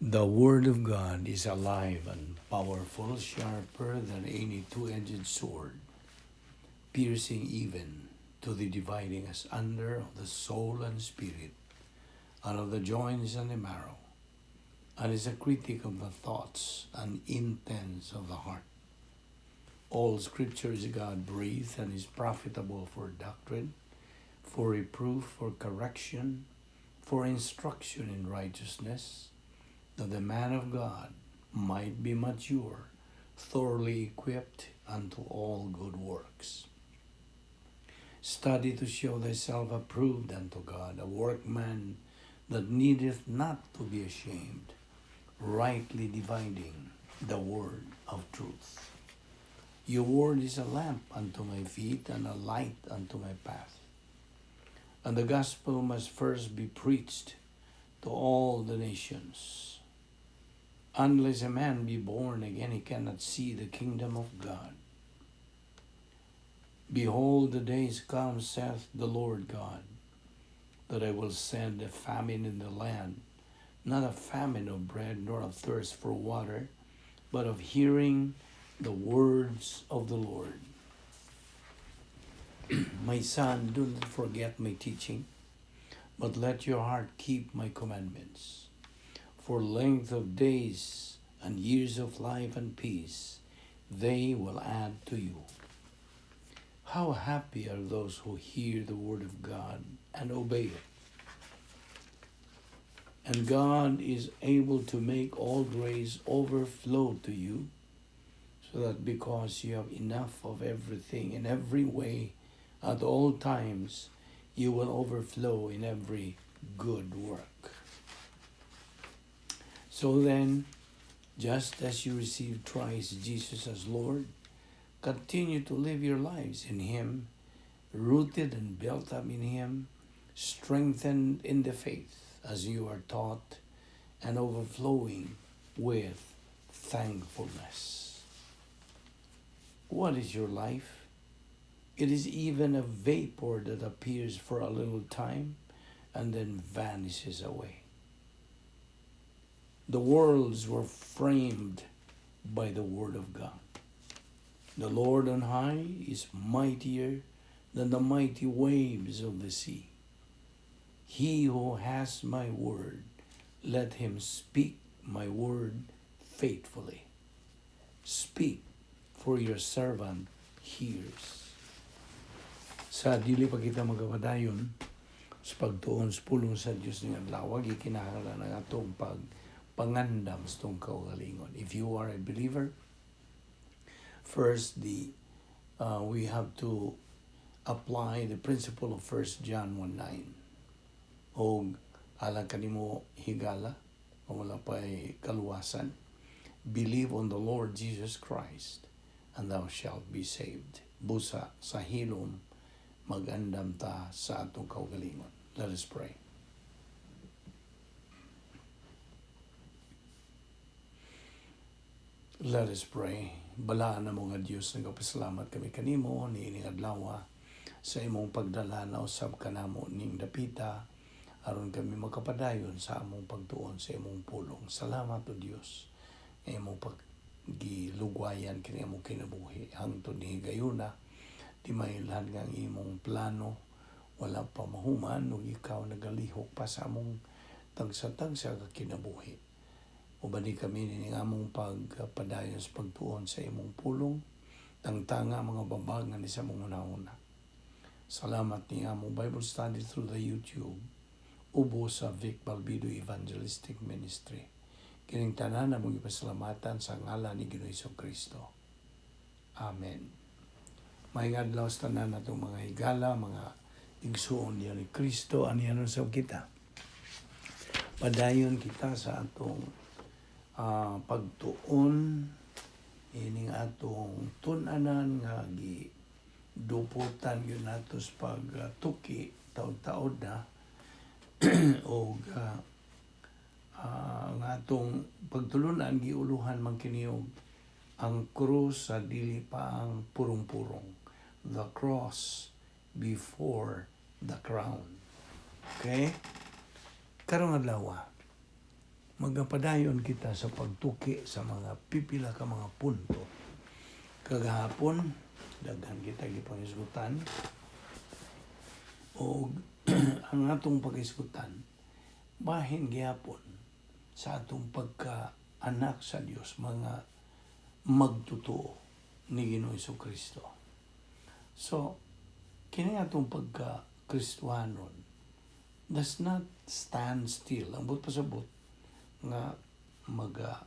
The Word of God is alive and powerful, sharper than any two-edged sword, piercing even to the dividing asunder of the soul and spirit, and of the joints and the marrow, and is a critic of the thoughts and intents of the heart. All Scripture is God breathed and is profitable for doctrine, for reproof, for correction, for instruction in righteousness, that the man of God might be mature, thoroughly equipped unto all good works. Study to show thyself approved unto God, a workman that needeth not to be ashamed, rightly dividing the word of truth. Your word is a lamp unto my feet and a light unto my path. And the gospel must first be preached to all the nations. Unless a man be born again, he cannot see the kingdom of God. Behold, the days come, saith the Lord God, that I will send a famine in the land, not a famine of bread, nor a thirst for water, but of hearing the words of the Lord. My son, do not forget my teaching, but let your heart keep my commandments. For length of days and years of life and peace, they will add to you. How happy are those who hear the word of God and obey it. And God is able to make all grace overflow to you, so that because you have enough of everything in every way, at all times, you will overflow in every good work. So then, just as you received Christ Jesus as Lord, continue to live your lives in Him, rooted and built up in Him, strengthened in the faith as you are taught, and overflowing with thankfulness. What is your life? It is even a vapor that appears for a little time and then vanishes away. The worlds were framed by the word of God. The Lord on high is mightier than the mighty waves of the sea. He who has my word, let him speak my word faithfully. Speak, for your servant hears. Sa dili pa kita magapadayon sa pagtuon sa pulong sa Dios ning adlaw, gikinahanglan ang atong pag pangandam sa atong kaugalingon. If you are a believer, first the we have to apply the principle of 1 John 1:9. Og alang kanimo, higala, kung wala pa'y kaluwasan, believe on the Lord Jesus Christ and thou shalt be saved. Busa sa hilom, magandam ta sa atong kaugalingon. Let us pray. Let us pray. Balaan na mo nga Dios, nagapasalamat kami kanimo niining adlaw sa imong pagdala na usab kanamo ning dapita aron kami makapadayon sa among pagtuon sa imong pulong. Salamat, O Dios, nga imong paggilugwayan kini among kinabuhi hangtod ni higayuna. Di mailhan nga ang imong plano wala pa mahuman ug ikaw nagalihok pa sa among tagsa-tagsa ka kinabuhi. Ubani kami nining among pagpadayon sa pagtuon sa imong pulong, tangtanga mga babag nga ni sa among hunahuna. Salamat ni among Bible study through the YouTube ubo sa Vic Balbido Evangelistic Ministry. Kining tanan among ipasalamatan sa ngalan ni Ginoong Kristo. Amen. Maayong adlaw sa tanan natong mga higala, mga igsuon niya ni Kristo, aniya sa kita. Padayon kita sa atong pagtuon ining atong tun-anan nga gi duputan gyud nato sa pagtuki taod-taod na og ang atong pagtulunan giuluhan man kini og ang krus sa dili pa ang purong-purong, the cross before the crown. Okay, karong adlaw Magapadayon kita sa pagtuki sa mga pipila ka mga punto. Kagahapon, daghan kita gipanghisgutan o ang atong paghisgutan bahin gihapon sa atong pagka anak sa Dios, mga magtotoo ni Ginoong Kristo. So, kini atong pagka Kristohanon does not stand still. Ang buot pasabot nga maga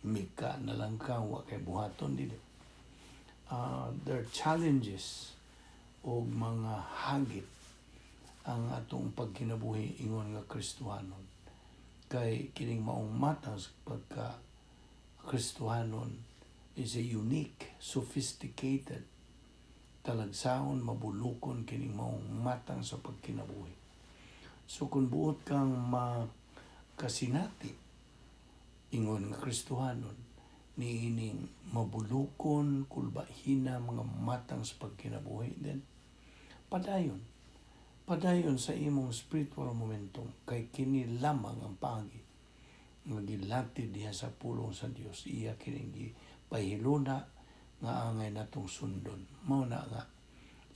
mika na lang ka, wa kay buhaton, dili. There are challenges o mga hagit ang atong pagkinabuhi ingon nga Kristohanon. Kay kining maong matang sa pagka Kristohanon is a unique, sophisticated talagsaon, mabulukon kining maong matang sa pagkinabuhi. So kung buot kang makasinati ingon nga Kristohanon niining mabulukon, kulbahina mga matang sa pagkinabuhi, then padayon. Padayon sa imong spiritual momentum kay kini lamang ang paagi nga gilatid diha sa pulong sa Dios, iya kining gipahiluna nga angay natong sundon. Mao na nga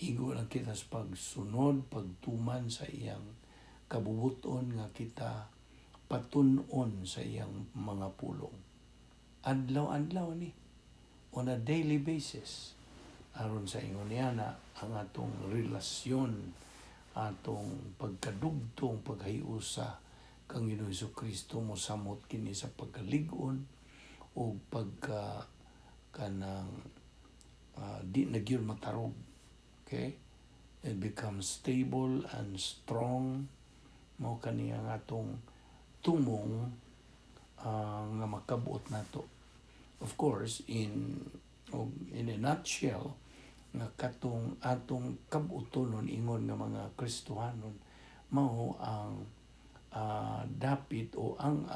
igo lang kita sa pagsunod, pagtuman sa iyang kabubuton nga kita patun-on sa iyang mga pulong. Adlaw-adlaw ni, on a daily basis, aron sa ingon niya na ang atong relasyon, atong pagkadugtong, paghiusa kang Ginoong Kristo mosamot kini sa pagkalig-on o pagka kanang di na gyud matarog. Okay? It becomes stable and strong. Mao kani ang atong tumong nga makabuot nato. Of course, in a nutshell, nga katong atong kabutonon ingon nga mga Kristohanon mao ang dapit o ang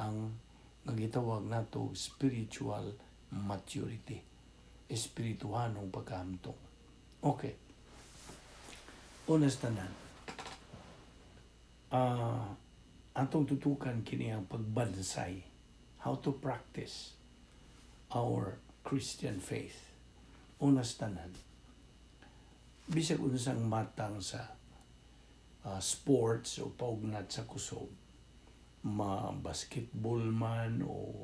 nga gitawag nato spiritual maturity, espirituhanong pagkahamtong. Okay, una sa tanan, atong tutukan kini ang pagbansay, how to practice our Christian faith. Una sa tanan, bisag unsang matang sa sports o paugnat sa kusog, ma basketball man o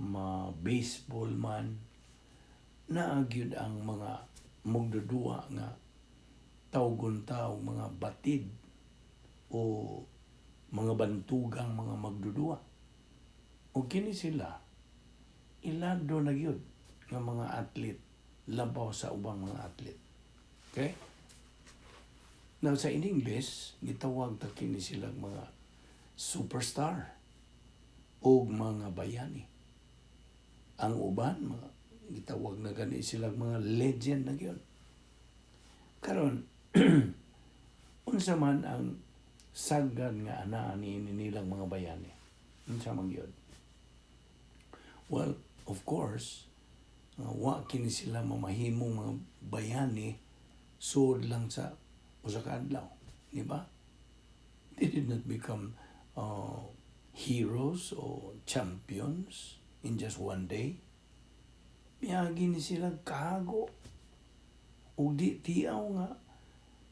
ma baseball man, naa gyud ang mga mugdudua nga tawgon ta og mga batid o mga bantugang mga magdudua. O kini sila ilado na gyud nga mga athlete labaw sa ubang mga athlete. Okay? Now sa in English, gitawag ta kini silang mga superstar o mga bayani. Ang uban, mga gitawag na gani silang mga legend na gyud. Karon, unsa man ang sagad nga anaa ni nilang mga bayani? Unsa man gyud? Well, of course, wa kini sila mamahimong mga bayani sud lang sa usa ka adlaw, di ba? They did not become heroes or champions in just one day. Miagi ni sila kahago ug di tiaw nga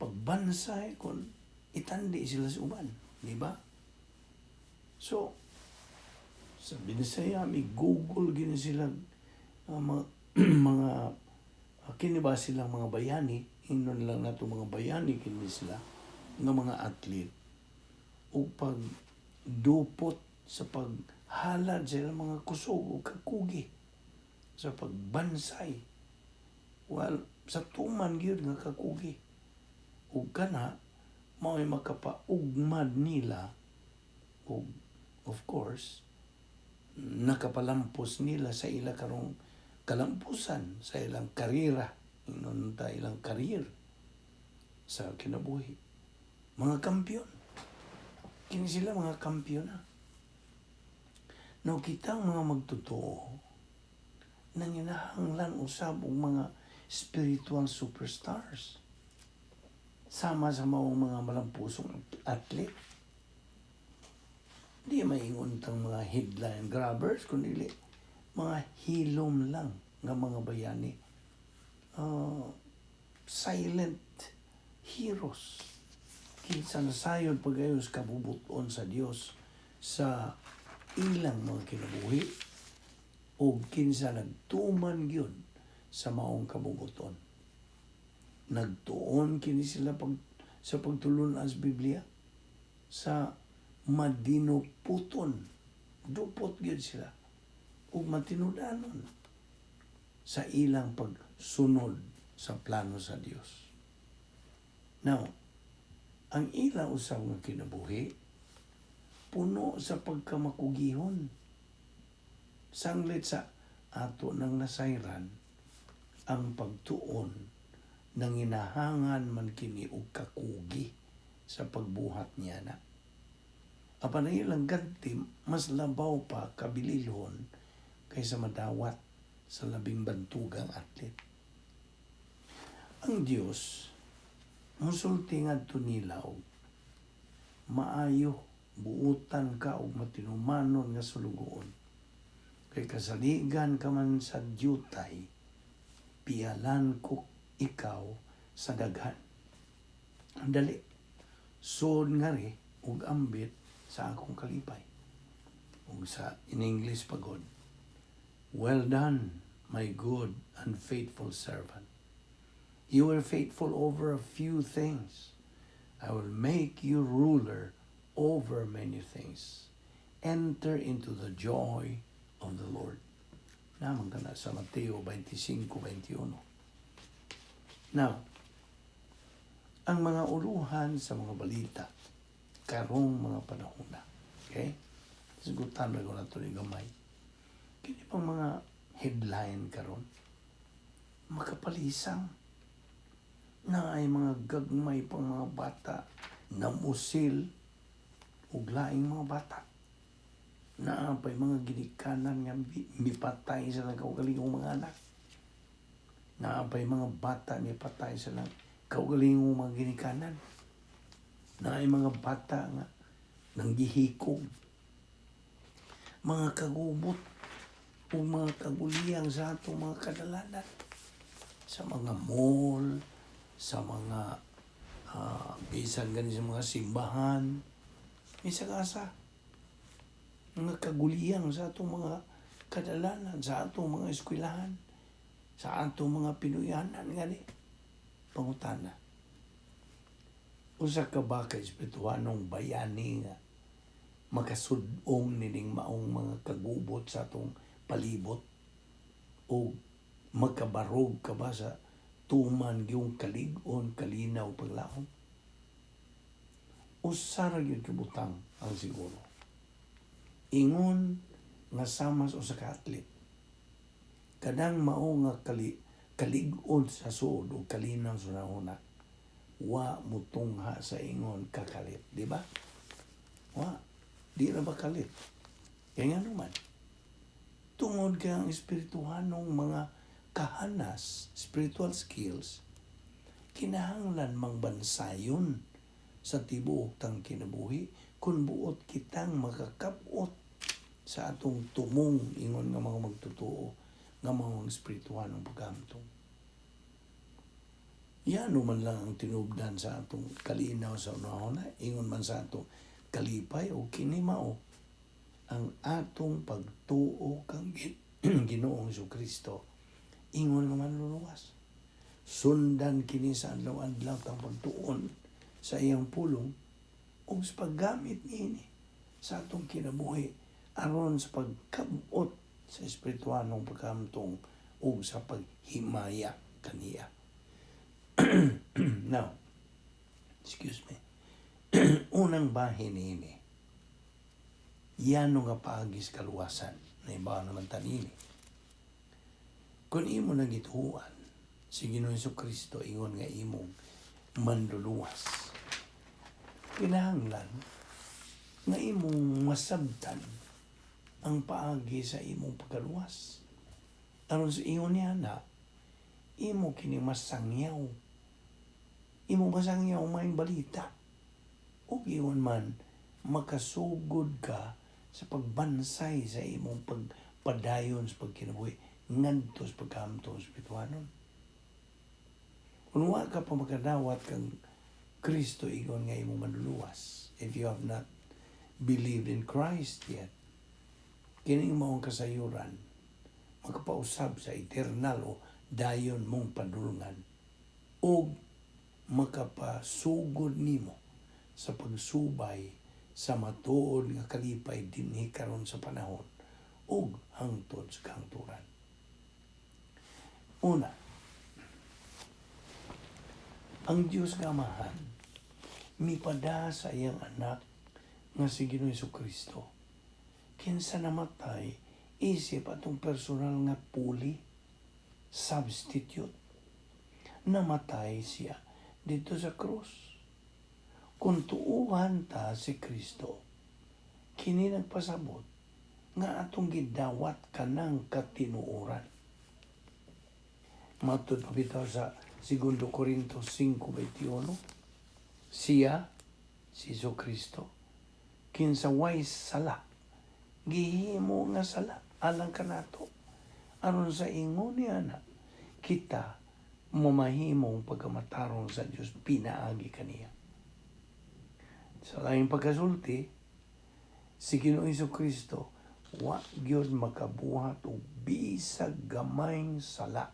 pagbansay kung itandi sila sa uban, di ba? So, sa Binisaya, may Google gini sila mga kini ba silang mga bayani, ingnon lang nato mga bayani kini sila nga mga athlete ug pag dupot sa paghalad sa ilang mga kusog ug kakugi sa pagbansay, well, sa tuman gyud nga kakugi, ug kana mao'y makapaugmad nila ug of course nakapalampos nila sa ila karong kalampusan sa ilang karera, ingnon ta ilang career sa kinabuhi. Mga kampiyon kini sila, mga kampiyon na. Now kitang mga magtotoo nanginahanglan usab og mga spiritual superstars sama sa maong mga malampusong athlete. Di maingon tang mga headline grabbers, kundi mga hilom lang nga mga bayani. Silent heroes. Kinsa nasayod pag-ayos kabubuton sa Dios sa ilang mga kinabuhi o kinsa nagtuman gyud sa maong kabubuton. Nagtuon kini sila sa pagtulunan sa Biblia sa madinuputon. Dupot gyud sila ug matinud-anon sa ilang pagsunod sa plano sa Dios. Now, ang ilang usab nga kinabuhi puno sa pagkamakugihon. Sanglit sa ato nang nasayran, ang pagtuon nang inahangan man kini og kakugi sa pagbuhat niya na. Apan ang ilang ganti, mas labaw pa kabililhon kaysa madawat sa labing bantugang athlete. Ang Dios musulti ngadto nila og maayo, buutan ka og matinumanon nga sulugoon. Kay kasaligan ka man sa dyutay, pialan ko ikaw sa daghan. Ang dali, sud ngari ug ambit sa akong kalipay. Ug sa in English pagod, "Well done, my good and faithful servant. You were faithful over a few things. I will make you ruler over many things. Enter into the joy of the Lord." Naman ka na sa Mateo 25:21. Now, ang mga uluhan sa mga balita karong mga panahon na. Okay? Sigutan na ko na ito ni gamay. Kini pang mga headline karon makapalisang na ay mga gagmay pang mga bata namusil ug laing mga bata. Naa pay mga ginikanan nga mipatay sa lang kaugalingong mga anak. Naa pay mga bata mipatay sa lang kaugalingong mga ginikanan. Naay mga bata nga nanggihikog. Mga kagubot o mga kaguliyang sa atong mga kadalanan. Sa mga mall, sa mga bisan gani sa mga simbahan, bisag asa mga kaguliyang sa atong mga kadalanan, sa atong mga eskwelahan, sa atong mga pinuyanan gani. Pangutana, usa ka ba ka espirituhanong bayani nga makasud-ong nining maong mga kagubot sa atong palibot o makabarog ka ba sa tuman gyung kalig-on, kalinaw, paglaom? Usa ra gyud ka butang ang siguro. Ingon nga sama sa usa ka athlete, kanang mao nga kalig-on sa suod o kalinaw sa hunahuna, wa mutungha sa ingon kakalit, di ba? Wa. Di ra ba kalit? Kaya nga naman, tungod kay ang espirituhanong mga kahanas, spiritual skills, kinahanglan mang bansayon sa tibuok tang kinabuhi kung buot kitang makakabot sa atong tumong ingon nga mga magtotoo nga mga espirituhanong paghamtong. Yan man lang ang tinubdan sa atong kalinaw sa unahuna, ingon man sa atong kalipay o kini mao ang atong pagtuo kang Ginoong Kristo ingon nga manluluwas. Sundan kini sa adlaw-adlaw tang pagtuon sa iyang pulong ug sa paggamit niini sa atong kinabuhi aron sa pagkabot sa espirituhanong paghamtong ug sa paghimaya kaniya. Now, excuse me. Unang bahin niini, yan nga paagi sa kaluwasan na iba naman tanini. Kung imo nang gituohan si Ginoong Kristo ingon nga imong manluluwas, kinahanglan nga imong masabtan ang paagi sa imong pagkaluwas. Aron sa ingon niya na, imo kini masangyaw. Imo masangyaw maayong balita. Ug ingon man, Makasugod ka sa pagbansay sa imong pagpadayon sa pagkinabuhi ngadto sa pagkahamtong espirituhanon. Kung wa ka pa makadawat kang Kristo ingon nga imong manluluwas, if you have not believed in Christ yet, kining maong kasayuran makapausab sa eternal o dayon mong padulngan ug makapasugod nimo sa pagsubay sa matuod nga kalipay dinhi karon sa panahon ug hangtod sa kahangturan. Una, ang Dios nga Amahan mipada sa iyang anak nga si Ginoong Kristo, kinsa namatay isip atong personal nga puli, substitute. Namatay siya didto sa krus. Kung tuuhan ta si Kristo, kini nagpasabot nga atong gidawat kanang katinuoran. Matud pa bitaw sa 2 Corinto 5:21, siya, si Jesu Kristo, kinsa way sala, gihimo nga sala alang kanato, aron sa ingon niya na kita mamahimong pagkamatarong sa Dios pinaagi kaniya. Sa laing pagkasulti, si Ginoong Kristo wa gyud makabuhat og bisag gamayng sala.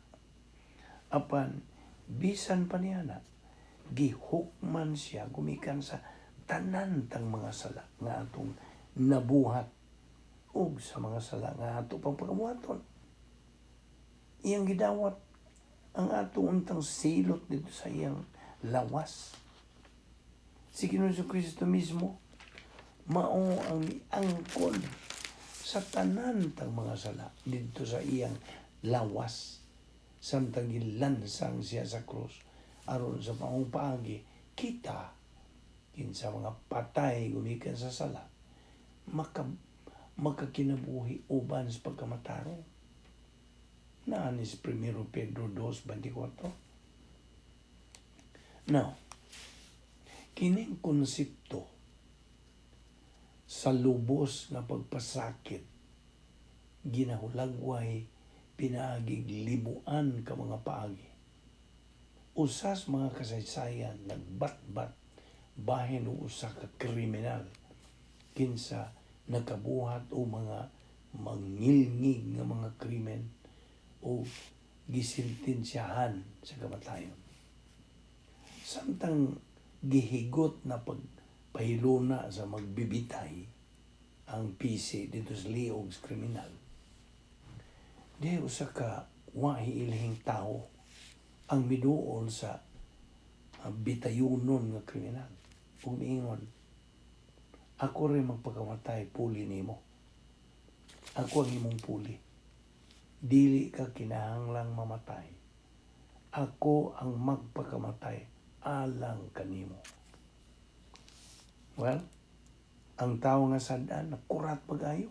Apan bisan pa niya na gihukman siya gumikan sa tanan tang mga sala nga atong nabuhat ug sa mga sala nga ato pang pagabuhaton. Iyang gidawat ang ato untang silot didto sa iyang lawas. Si Ginoong Kristo mismo mao ang miangkon sa tanan tang mga sala didto sa iyang lawas samtang gilansang siya sa krus, aron sa maong paagi kita, kinsa mga patay gumikan sa sala, makakinabuhi uban sa pagkamatarong. Naa ni sa 1 Pedro 2.24. Now, kining konsepto sa lubos nga pagpasakit ginahulagway pinaagig libuan ka mga paagi. Usas mga kasaysayan nagbatbat bahin og usa ka kriminal kinsa nakabuhat og mga mangilngig nga mga krimen o gisentensyahan sa kamatayon. Samtang gihigot na pagpahiluna sa magbibitay ang pisi didto sa liog sa kriminal, di usa ka wahi ilhing tao ang miduol sa bitayunon nga kriminal ug miingon, "Ako rin magpakamatay puli nimo. Ako ang imong puli. Dili ka kinahanglang mamatay. Ako ang magpakamatay alang kanimo." Well, ang tao nga sad-an nakurat pag-ayo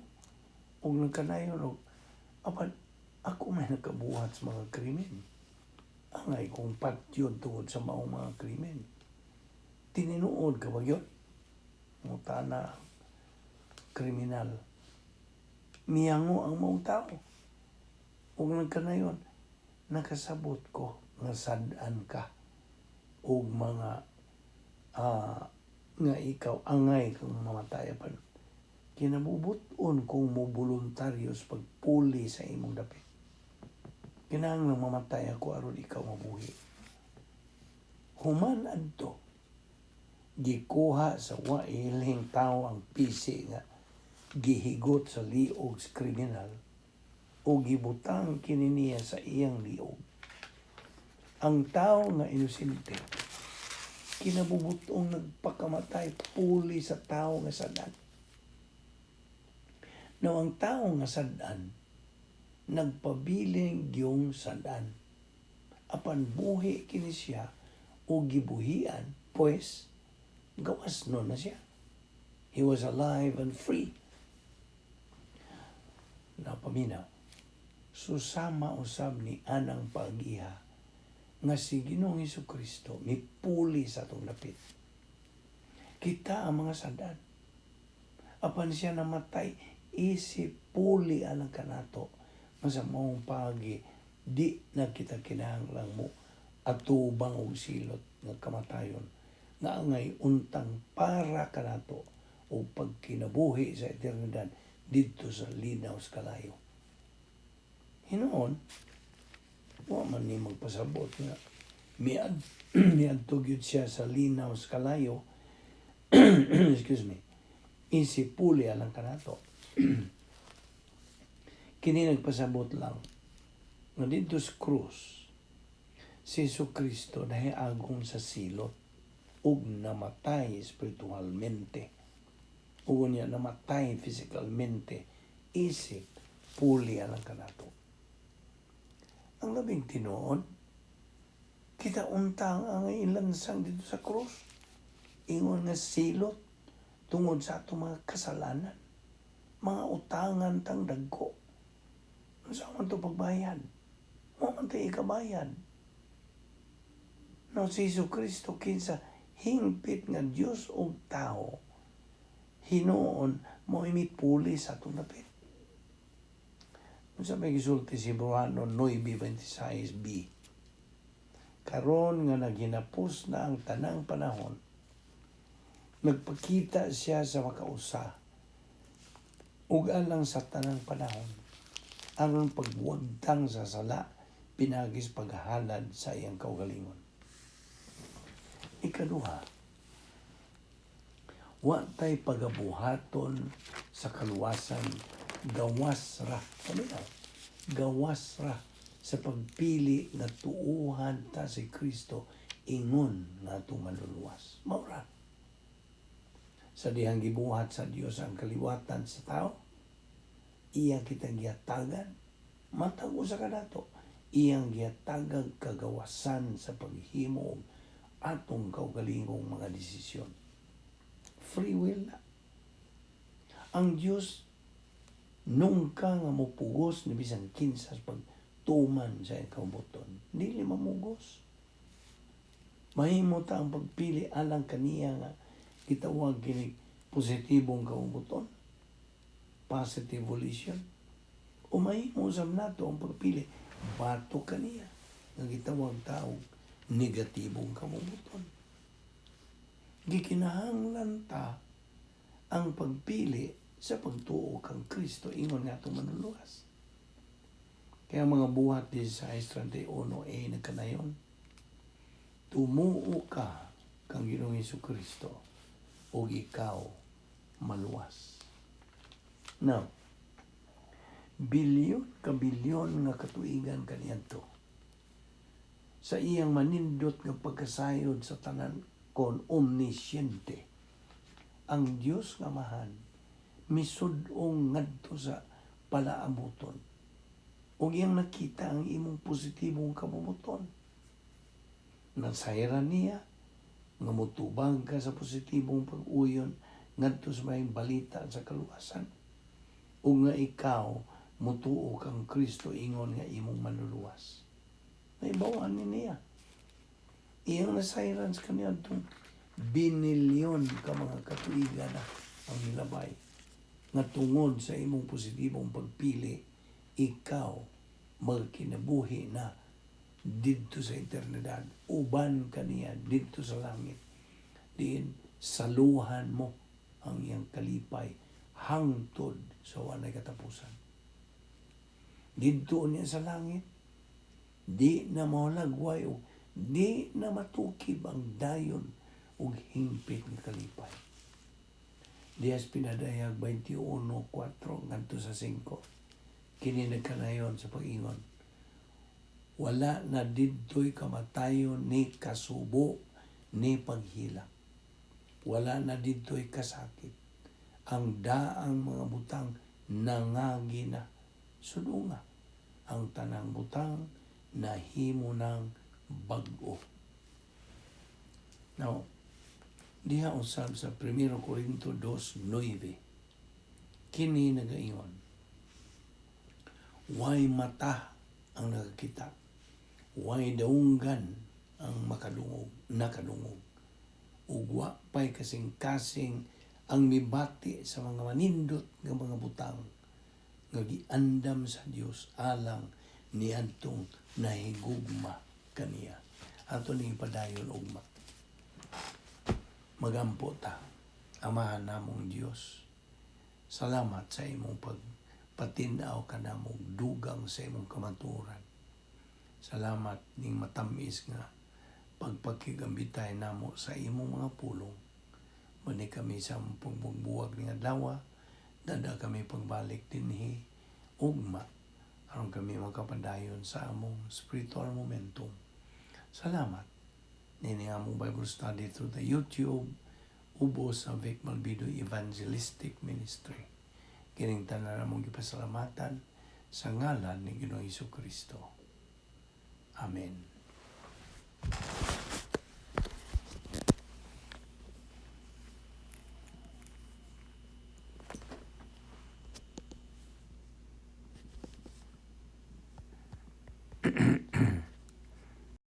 ug nagkanayon og, "Apan ako may nakabuhat sa mga krimen. Angay kong patyon tungod sa maong mga krimen. Tininuod ka ba yun?" Mutana kriminal. Miyango ang maong tao. Ug nagkanayon, "Nakasabot ko nga sad-an ka og mga nga ikaw angay kang mamatay, apan kinabubuton kong mo voluntaryo sa pagpuli sa imong dapit. Kinahanglan mamatay ako aron ikaw mabuhi." Human adto, gikuha sa wailhing tao ang pisi nga gihigot sa liog sa kriminal o gibutang kini niya sa iyang liog. Ang tao nga inosente kinabubutong nagpakamatay puli sa tao nga sad-an. Now, ang tao nga sad-an nagpabiling gyung sad-an. Apan buhi kini siya o gibuhian, pues gawas no na siya. He was alive and free. Napaminaw. Susama usab ni anang pagiha nga si Ginoong Kristo mipuli sa atong dapit. Kita ang mga sad-an. Apan siya namatay isip puli alang kanato nga sa maong paagi di na kita kinahanglang mo atubang og silot nga kamatayon nga angay untang para kanato o pagkinabuhi sa eternidad didto sa linaw sa kalayo. Hinuon, wa man ni magpasabot nga miadto gyud siya sa linaw sa kalayo, excuse me, isip puli alang kanato. Kini nagpasabot lang nga didto sa krus si Jesu Kristo nahiagom sa silot ug namatay espiritualmente ug unya namatay physicalmente isip puli alang kanato. Ang labing tinuod, kita unta ang ilansang didto sa krus ingon nga silot tungod sa atong mga kasalanan, mga utangan tang dagko. Unsa man to pagbayad? Wa man tay ikabayad. No, si Jesu Kristo, kinsa hingpit nga Dios ug tao, hinuon mo mipuli sa atong dapit. Unsa may gisulti si Hebreo 9:26b? Karon nga naghinapos na ang tanang panahon, nagpakita siya sa makausa ug alang sa tanang panahon aron pagwagtang sa sala pinaagi sa paghalad sa iyang kaugalingon. Ikaduha, wa tay pagabuhaton sa kaluwasan gawas ra, paminaw, gawas ra sa pagpili nga tuuhan ta si Kristo ingon nga atong manluluwas. Mao ra. Sa dihang gibuhat sa Dios ang kaliwatan sa tao, iya kitang gihatagan, matag usa kanato, iyang gihatagag kagawasan sa paghimo og atong kaugalingong mga desisyon. Free will na. Ang Dios nunca nga mopugos ni bisan kinsa sa pagtuman sa iyang kaubuton. Dili mamugos. Mahimo ta ang pagpili alang kaniya nga gitawag kini positibong kaubuton, positive volition. O mahimo usab nato ang pagpili batok kaniya nga gitawag taog negatibong kabubuton. Gikinahanglan ta ang pagpili sa pagtuo kang Kristo ingon nga atong manluluwas. Kaya mga Buhat 16:31a nagkanayon, "Tumuo ka kang Ginoong Hesus Kristo ug ikaw maluwas." Now, bilyon ka bilyon nga katuigan kaniadto, sa iyang manindot nga pagkasayod sa tanan kon omnisyente, ang Dios nga Amahan misud-ong ngadto sa palaabuton ug iyang nakita ang imong positibong kabubuton. Nasayran niya nga motubag ka sa positibong pag-uyon ngadto sa maayong balita sa kaluwasan ug nga ikaw mutuo kang Kristo ingon nga imong manluluwas. Nahibaw-an ni niya. Iyang nasayran sa kaniadtong binilyon ka mga katuigan na ang nilabay nga tungod sa imong positibong pagpili, ikaw magkinabuhi na didto sa eternidad uban kaniya didto sa langit, diin saluhan mo ang iyang kalipay hangtod sa walay katapusan. Didto niya sa langit, di na mahalagway o di na matukib ang dayon ug hingpit nga kalipay. Dihas Pinadayag 21:4 ngadto sa 5. Kini nagkanayon sa pag-ingon, "Wala na didto'y kamatayon ni kasubo ni paghilak. Wala na didto'y kasakit. Ang daang mga butang nangagi na." Sudunga, ang tanang butang nahimo ng bag-o. Now, diha usab sa 1 Corinto 2:9, kini nagaingon, "Way mata ang nakakita, way daunggan ang makadungog, nakadungog, ug wa pa'y kasing-kasing Ang mibati sa mga manindot nga mga butang nga giandam sa Dios alang niadtong nahigugma kaniya. Ato ning ipadayon ugma. Magampo ta. Amahan namong Dios, salamat sa imong pagpatin-aw kanamo dugang sa imong kamatuoran. Salamat ning matamis nga pagpakigambitay namo sa imong mga pulong. Mani kami sa among pagbuwag ning adlaw, dada kami pagbalik dinhi ugma aron kami makapadayon sa among spiritual momentum. Salamat. Nini among Bible study through the YouTube ubos sa Vic Malbido Evangelistic Ministry. Kining tanan among gipasalamatan sa ngalan ni Ginoong Kristo. Amen.